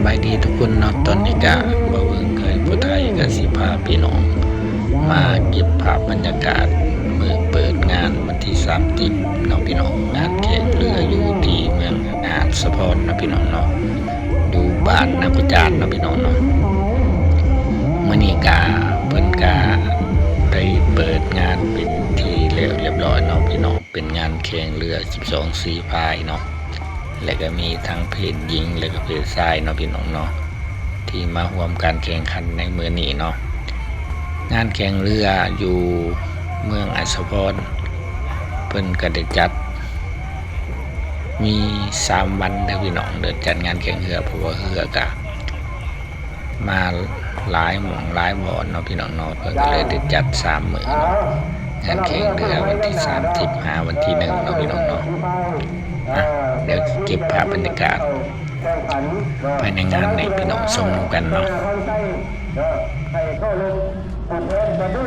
ສະບາຍດີທຸກຄົນເນາະ, ຕອນນີ້ກະບ່າວເອີງເຄີຍຜູ້ໄທກະຊິພາພີ່ນ້ອງມາເກັບພາບບັນຍາກາດມື້ເປີດງານວັນທີສາມສິບເນາະພີ່ນ້ອງ, ງານແຂ່ງເຮືອຢູ່ທີ່ເມືອງອາດສະພອນເນາະພີ່ນ້ອງເນາະ, ຢູ່ບ້ານນາກຸຈານເນາະພີ່ນ້ອງເນາະ. ມື້ນີ້ກະເພິ່ນກະໄດ້ເປີດງານເປັນທີ່ແລ້ວລຽບລ້ອຍເນາະພີ່ນ້ອງ, ເປັນງານແຂ່ງເຮືອສິບສອງສີພາຍເນາະ. ແລະກະມີທັງເພດຍິງ ແລະກະເພດຊາຍເນາະພີ່ນ້ອງເນາະ ທີ່ມາຮ່ວມການແຂ່ງຂັນໃນມື້ນີ້ເນາະ. ງານແຂ່ງເຮືອຢູ່ເມືອງອາດສະພອນ ເພິ່ນກະໄດ້ຈັດມີສາມວັນເດີພີ່ນ້ອງເດີ, ຈັດງານແຂ່ງເຮືອ ເພາະວ່າເຮືອກະ ມາຫຼາຍໝ່ອງຫຼາຍບ່ອນເນາະພີ່ນ້ອງເນາະ, ເພິ່ນກະເລີຍໄດ້ຈັດສາມມື້ເນາະ, ງານແຂ່ງເຮືອວັນທີສາມສິບຫາວັນທີໜຶ່ງເນາະພີ່ນ້ອງເນາະ. ອ່ະ ດຽວເກັບພາບບັນຍາກາດພາຍໃນງານໃຫ້ພີ່ນ້ອງຊົມນຳກັນເນາະ. ໃຫ້ເຂົ້າລົງຜູ້ແທນກັນເດີ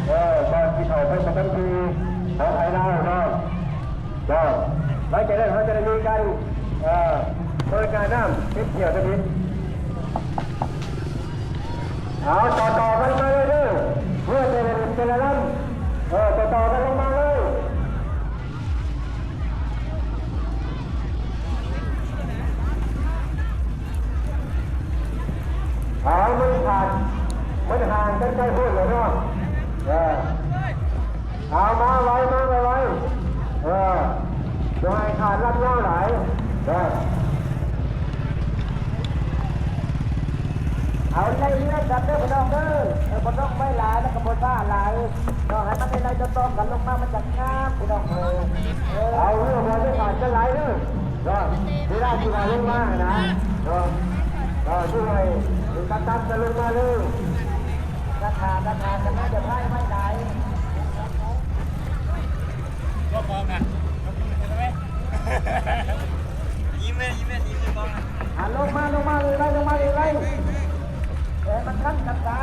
ເອີ ກ່ອນຊິເຂົ້າໄປປະຈຳທີ່ຂອງໄທລາວເນາະ. ເນາະ ຫຼັງຈາກນັ້ນເຮົາຈະໄດ້ມີການ ເອີ ເປີດໜ້ານ້ຳເກັບກ່ຽວທຳອິດ. ເອົາ ຕໍ່ໆກັນມາເລີຍເດີ ເຮືອແຕ່ລະລຳ ເອີ ຕໍ່ໆກັນລົງມາເລີຍ. ເອົາ ມັນຂາດ ມັນຫ່າງກັນໄກໂພດແລ້ວເນາະ ເອີ. ເອົາ ມາໄວ ມາໄວໆ ເອີ ບໍ່ໃຫ້ຂາດລຳຍາວຫຼາຍ ເອີ. ເອົາ ໄລ່ເລື່ອນກັນເດີພີ່ນ້ອງເດີ ເອີ ບໍ່ຕ້ອງໄວ້ຫຼາຍ ແລ້ວກໍບໍ່ຊ້າຫຼາຍເນາະ, ໃຫ້ມັນໄລ່ໆຕໍ່ໆກັນລົງມາ ມັນຈະງາມພີ່ນ້ອງເອີຍ. ເອີ ເອົາ ເຮືອບໍ່ໄດ້ຂາດກັນຫຼາຍເດີ ເນາະ ເວລາທີ່ວ່າລົງມາຫັ້ນນະ ເນາະ ເອີ ຢູ່ໃຫ້ຕາມໆກັນລົງມາເລີຍ. ກະຖາ ກະຖາ ກະໜ້າຈະໄດ້ໄວ້ຫຼາຍ ບໍ່ບອກນະ ຍິ້ມເລີຍ ຍິ້ມເລີຍ ຍິ້ມເລີຍ ບໍ່ບອກນະ. ອ່າ ລົງມາ ລົງມາເລີຍ ໄລ່ລົງມາເລີຍ ໄລ່ ເອີ ມັນທັນກັນສາ.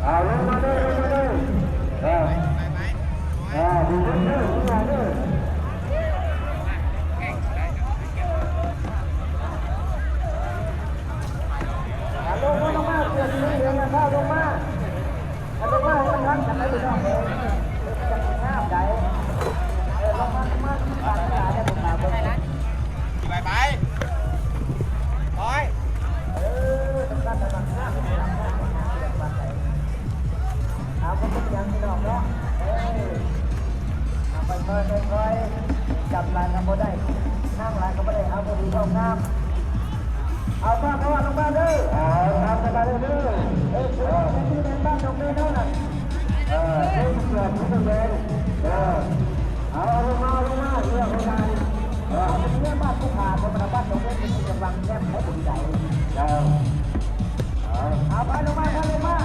ເອົາ ລົງມາເລີຍ ລົງມາເລີຍ ເອີ ເອີ ດີເດີ ດີເດີ ອ່າ ລົງມາ ລົງມາ ເສື້ອສີເຫຼືອງນະ ເຂົ້າລົງມາ ເຂົ້າລົງມາ ໃຫ້ມັນທັນກັນໄດ້ພີ່ນ້ອງເອີຍ ເອີ ມັນຈະງາມໄດ໋ ເອີ ລົງມາ ລົງມາ ລົງມາ ຫຼາຍໄດ້ບໍ່ມາເບິ່ງ ໄປ ໄປ ໄປ ເອີ ສຳຄັນນະ ງາມ ງາມ ງາມ ງາມ ເອົາ ບໍ່ເປັນຫຍັງພີ່ນ້ອງເນາະ ເອີ ເອົາ ຄ່ອຍໆ ຄ່ອຍໆ ຈັບຫຼາຍກໍບໍ່ໄດ້ ນັ່ງຫຼາຍກໍບໍ່ໄດ້ ເອົາ ພໍດີພໍງາມ ເອົາ ພາບອອກລົງມາເດີ ເອົາ ຕາມກັນມາເດີ ເອີ ຄືວ່າເປັນທີ່ເປັນບ້ານດອກເດີເນາະ ເອີ ເປັນເສື້ອສີແດງ ເອີ ເອົາ ເອົາລົງມາ ເອົາລົງມາ ເລືອກລົງມາ ເອີ ເອົາເປັນເລື່ອງບ້ານຜູ້ຂາດ ເປັນບ້ານດອກເດີ ເປັນທີ່ກຳລັງແຄມໃຫ້ບຸນໃດ ເອີ ເອົາ ເອົາ ໄປລົງມາ ໄປລົງມາ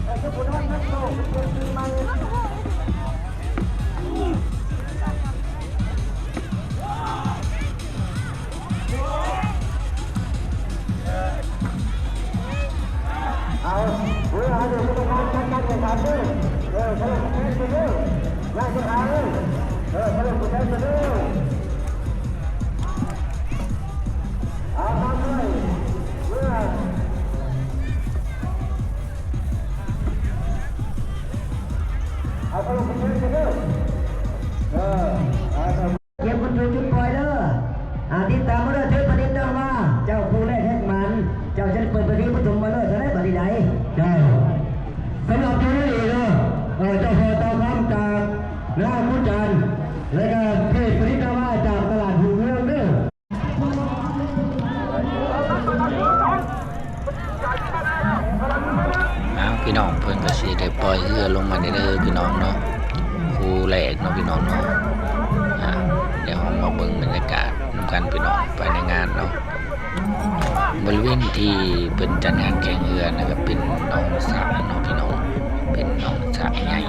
ເອີ ເຈົ້າຜູ້ນອນ ເຈົ້າໂຕ ເປັນຄົນທີ່ໃໝ່ ເອົາ ເວລາເດີນທາງຈັດການແຂ່ງຂັນເດີ ເອີ ສະຫຼຸບແຂ່ງຂັນເດີ ໄລ່ຂຶ້ນຫາເລີຍ ເອີ ສະຫຼຸບແຂ່ງຂັນເດີ ເອົາ ຕາມດ້ວຍ ເວລາ ເອົາ ສະຫຼຸບແຂ່ງຂັນເດີ ເອີ ເອົາ ຕາມ ກຽມຄົນຖືຈຸດປ່ອຍເດີ ອາ ຕິດຕາມມາເດີ ເທບປະດິດດາວາ ເຈົ້າຜູ້ແລກແຮກໝານ ເຈົ້າຈະໄດ້ເປີດປະເດີນປະຖົມມາເລີຍ ເທົ່າໃດບັດນີ້ໃດ ເຈົ້າ ສຳລັບໂຕນີ້ເດີ ເອີ ເຈົ້າພໍ່ເຕົາຄຳຈາກນາຄູຈານ ແລະກະເທບປະດິດດາວາຈາກຕະຫຼາດຫູເຮືອງເດີ. ອ້າວ ພີ່ນ້ອງ ເພິ່ນກະຊິໄດ້ປ່ອຍເຮືອລົງມາແລ້ວເດີພີ່ນ້ອງເນາະ ຄູ່ແລກເນາະພີ່ນ້ອງເນາະ ອ່າ ດຽວເຮົາມາເບິ່ງບັນຍາກາດນຳກັນພີ່ນ້ອງ ພາຍໃນງານເນາະ ບໍລິເວນທີ່ເພິ່ນຈັດງານແຂ່ງເຮືອນັ້ນກະເປັນໜອງສະເນາະພີ່ນ້ອງ ເປັນໜອງສະໃຫຍ່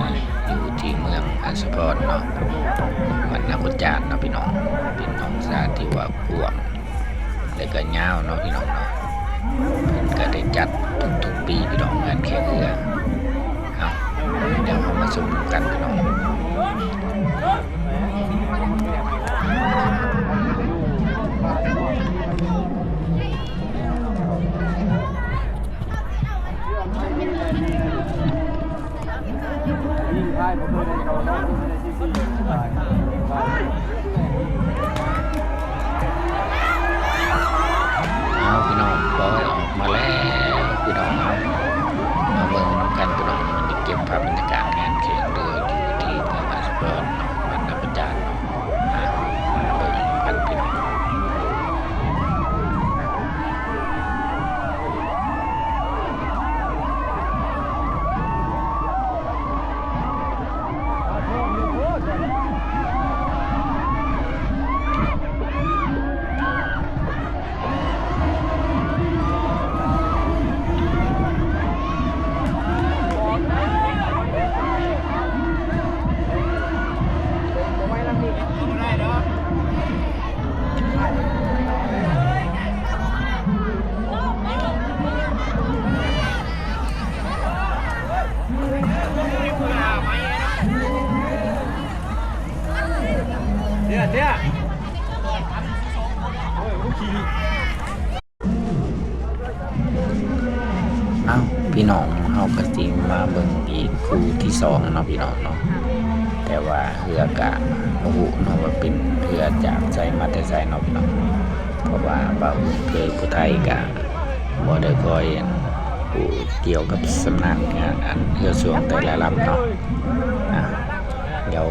ຢູ່ທີ່ເມືອງອາດສະພອນເນາະ ບ້ານນາໂຄຈານເນາະພີ່ນ້ອງ ເປັນໜອງສະທີ່ວ່າກວ້າງ ແລະກະຍາວເນາະພີ່ນ້ອງເນາະ ເພິ່ນກະໄດ້ຈັດທຸກໆປີພີ່ນ້ອງ ງານແຂ່ງເຮືອ ເອົາ ດຽວເຮົາມາຊົມນຳກັນພີ່ນ້ອງ. ເອົາ ພີ່ນ້ອງ ປ່ອຍອອກມາແລ້ວ ພີ່ນ້ອງເຮົາ ມາເບິ່ງນຳກັນ ພີ່ນ້ອງ ເກັບພາບບັນຍາກາດງານແຂ່ງເຮືອຢູ່ທີ່ເມືອງພາສະເພີນເນາະ ບ້ານນາປະຈານເນາະ ອ່າ ມາເບິ່ງນຳກັນ ພີ່ນ້ອງ. ເອົາ ພີ່ນ້ອງ ເຮົາກໍຊິມາເບິ່ງອີກຄູ່ທີສອງເນາະ ພີ່ນ້ອງເນາະ. ແຕ່ວ່າເຮືອກະບໍ່ຮູ້ເນາະວ່າເປັນເຮືອຈາກໃສມາແຕ່ໃສເນາະ ພີ່ນ້ອງ ເພາະວ່າບ່າວເຄີຍຜູ້ໄທກະບໍ່ໄດ້ຄ່ອຍ ອັນ ຮູ້ກ່ຽວກັບຊຳນານງານ ອັນ ເຮືອຊ່ວງແຕ່ລະລຳເນາະ. ອ່າ ດຽວ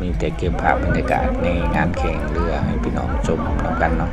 ມີແຕ່ເກັບພາບບັນຍາກາດໃນງານແຂ່ງເຮືອໃຫ້ພີ່ນ້ອງຊົມນຳກັນເນາະ.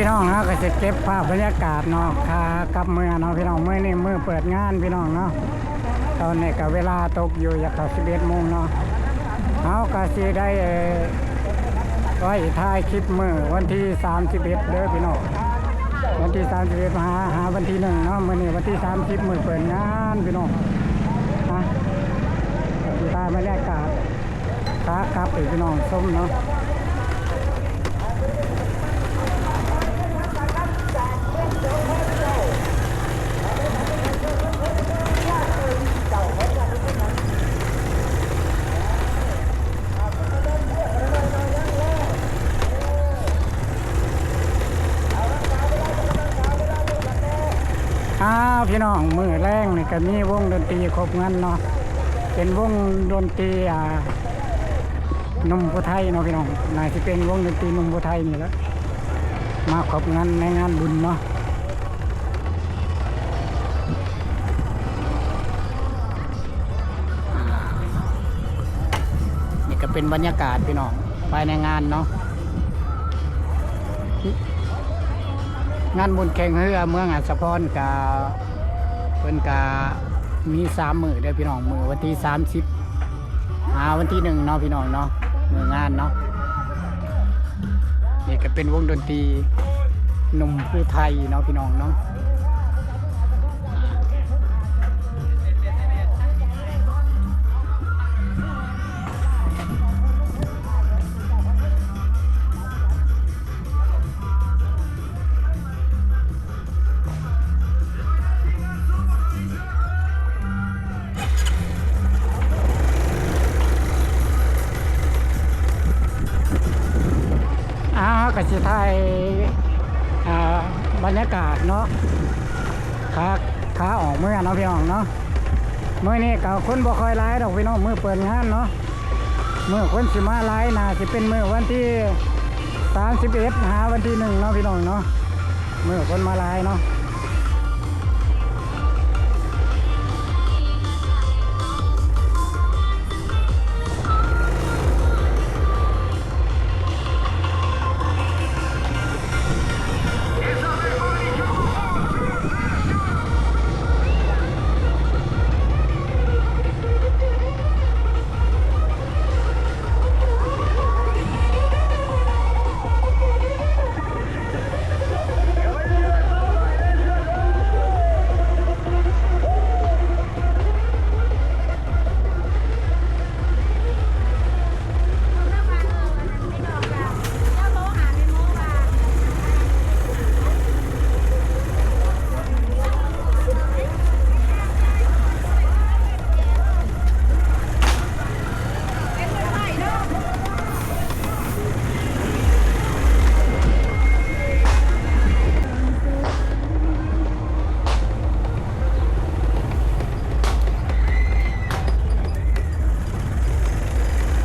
ພີ່ນ້ອງ ເຮົາກໍຊິເກັບພາບບັນຍາກາດເນາະ ຂາກັບເມືອເນາະພີ່ນ້ອງ. ມື້ນີ້ມື້ເປີດງານພີ່ນ້ອງເນາະ. ຕອນນີ້ກໍເວລາຕົກຢູ່ຢາກເຂົ້າສິບເອັດໂມງເນາະ. ເຮົາກໍຊິໄດ້ ເອີ ໄວ້ຖ່າຍຄລິບມື້ວັນທີສາມສິບເອັດເດີພີ່ນ້ອງ. ວັນທີສາມສິບເອັດຫາ ຫາວັນທີໜຶ່ງເນາະ. ມື້ນີ້ວັນທີສາມສິບ ມື້ເປີດງານພີ່ນ້ອງ. ຮະ ກໍຊິຖ່າຍບັນຍາກາດ ຂາກັບໃຫ້ພີ່ນ້ອງຊົມເນາະ. ອ້າວ ພີ່ນ້ອງ ມື້ແລງນີ້ກໍມີວົງດົນຕີຄົບເງິນເນາະ. ເປັນວົງດົນຕີ ອ່າ ໜຸ່ມຜູ້ໄທເນາະພີ່ນ້ອງ. ໜ້າຊິເປັນວົງດົນຕີໜຸ່ມຜູ້ໄທນີ້ແຫຼະ ມາຄົບເງິນໃນງານບຸນເນາະ. ນີ້ກໍເປັນບັນຍາກາດພີ່ນ້ອງ ພາຍໃນງານເນາະ. ງານບຸນແຂ່ງເຮືອເມືອງອາດສະພອນກະ ເພິ່ນກະມີສາມມື້ເດີພີ່ນ້ອງ. ມື້ວັນທີສາມສິບຫາວັນທີໜຶ່ງເນາະພີ່ນ້ອງເນາະ ມື້ງານເນາະ. ນີ້ກໍເປັນວົງດົນຕີໜຸ່ມຜູ້ໄທເນາະພີ່ນ້ອງເນາະ. ອ້າວ ເຮົາກໍຊິຖ່າຍ ອ່າ ບັນຍາກາດເນາະ ຂາ ຂາອອກເມືອເນາະພີ່ນ້ອງເນາະ. ມື້ນີ້ກໍຄົນບໍ່ຄ່ອຍຫຼາຍດອກພີ່ນ້ອງ ມື້ເປີດງານເນາະ. ມື້ຄົນຊິມາຫຼາຍໜ້າຊິເປັນມື້ວັນທີສາມສິບເອັດຫາວັນທີໜຶ່ງເນາະພີ່ນ້ອງເນາະ ມື້ຄົນມາຫຼາຍເນາະ.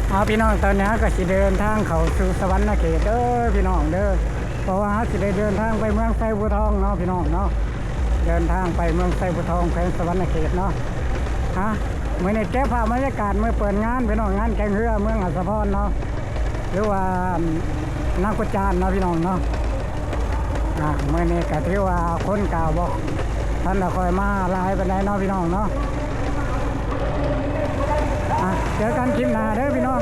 ເອົາ ພີ່ນ້ອງ ຕອນນີ້ເຮົາກໍຊິເດີນທາງເຂົ້າສູ່ສະຫວັນນະເຂດເດີພີ່ນ້ອງເດີ ເພາະວ່າເຮົາຊິໄດ້ເດີນທາງໄປເມືອງໄຊພູທອງເນາະ ພີ່ນ້ອງເນາະ. ເດີນທາງໄປເມືອງໄຊພູທອງ ແຂວງສະຫວັນນະເຂດເນາະ. ຮະ ມື້ນີ້ເກັບພາບບັນຍາກາດມື້ເປີດງານພີ່ນ້ອງ ງານແຂ່ງເຮືອເມືອງອາດສະພອນເນາະ ຫຼືວ່ານາໂກຈານເນາະ ພີ່ນ້ອງເນາະ. ອາ ມື້ນີ້ກໍຖືວ່າຄົນກໍບໍ່ທັນໄດ້ຄ່ອຍມາຫຼາຍປານໃດເນາະ ພີ່ນ້ອງເນາະ. ອາ ເຈີກັນຄລິບໜ້າເດີພີ່ນ້ອງ.